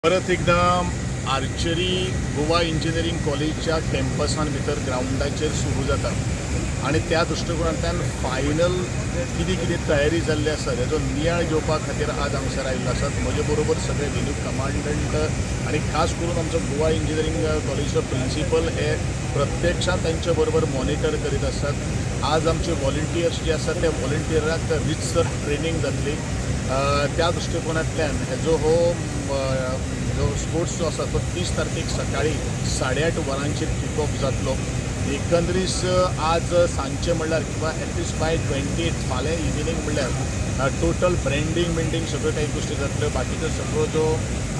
परत एकदा archery Goa engineering कॉलेजच्या कॅम्पसान भितर ग्रावंडाचेर सुरू जाता आनी त्या दृश्टिकोनांतल्यान फायनल कितें कितें तयारी जाल्ली आसा तेजो नियाळ घेवपा खातीर आज हांगसर आयिल्लो आसात. म्हजे बरोबर सगळे व्हेन्यू कमांडंट आनी खास करून आमचो गोवा इंजिनियरींग कॉलेजीचो प्रिंसिपल हे प्रत्यक्षात तांचे बरोबर मॉनिटर करीत आसात. आज आमचे व्हॉलिंटियर्स जे आसात, त्या व्हॉलिंटियराक रितसर ट्रेनींग जातली. त्या दृश्टिकोनांतल्यान हेजो हो जो स्पोर्ट्स जो आसा तो 30 तारखेक सकाळी 8:30 वरांचेर किक ऑफ जातलो. एकंदरीत आज सांजचे म्हणल्यार किंवा एटलिस्ट बाय 28, फाल्यां इव्हिनींग म्हणल्यार टोटल ब्रँडींग बिंडींग सगळ्यो काही गोश्टी जातल्यो. बाकीच्यो सगळो जो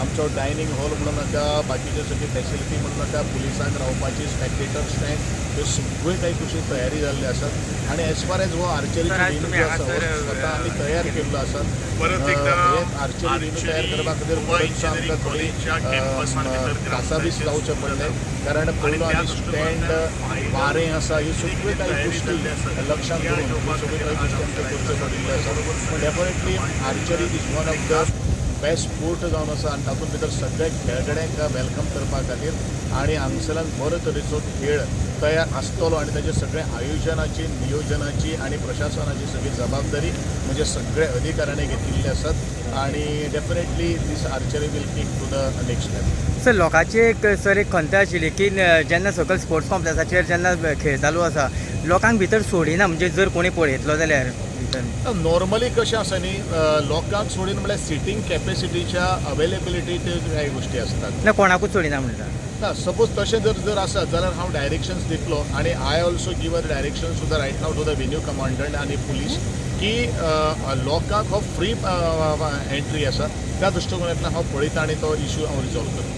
आमचो डायनींग हॉल म्हणूं नाका, बाकीच्यो सगळी फॅसिलिटी म्हणूं नाका, पुलिसांक रावपाची, स्पेक्टेटर स्टँड, ह्यो सगळ्यो काही गोश्टी तयारी जाल्ल्यो आसात. आनी एज फार एज हो आर्चरीचो सर, आज व्हेन्यू तुमी जो आसा, हो हांगासर, स्वता आमी तयार केल्लो आसा. परत एकदा हे आर्चरी व्हेन्यू तयार करपा खातीर गोवा बरोचसो आमकां इंजिनियरींग थोडी कॉलेजच्या कॅम्पसान भितर कासावीस ग्रावंडाचेर जावचें सुरू पडलें, जाता. कारण पयलो त्या आमी स्टँड, दृश्टिकोनांतल्यान वारें आसा, ह्यो कितें सगळ्यो कितें काही तयारी गोश्टी जाल्ली आसा, लक्षांत नियाळ धरून ह्यो घेवपा सगळ्यो खातीर काही आज गोश्टी आमच्यो आमकां करच्यो पडिल्ल्यो आसा. पूण definitely archery is one of the best sport जावन आसा आनी तातूंत भितर सगळे खेळगड्यांक welcome करपा खातीर आनी हांगसरल्यान बरो तरेचो खेळ तयार आसतलो आनी ताजे सगळे आयोजनाची, नियोजनाची आनी प्रशासनाची सगळी जबाबदारी म्हणजे सगळे अधिकाऱ्यांनी घेतिल्ली आसात आनी definitely this archery will kick to the next level. Sir, लोकांची एक सर एक खंत आशिल्ली की जेन्ना सकयल स्पोर्ट्स कॉम्प्लेक्साचेर जेन्ना खेळ चालू आसा, लोकांक भितर सोडिना, म्हणजे जर कोणी पळयतलो जाल्यार भितर. नॉर्मली कशें आसा न्ही, लोकांक सोडून म्हणल्यार सिटींग कॅपेसिटीच्या अवेलेबिलिटी कांय गोश्टी आसतात. ना, कोणाकूच सोडिना म्हणटा. ना, सपोज तशें जर जर आसत जाल्यार हांव डायरेक्शन्स दितलो आनी I also give a directions to the right now to the venue commandant आनी पुलीस की लोकांक हो फ्री एंट्री आसा. त्या दृश्टिकोनांतल्यान हांव पळयता आनी तो इशू हांव रिजॉल्व करता.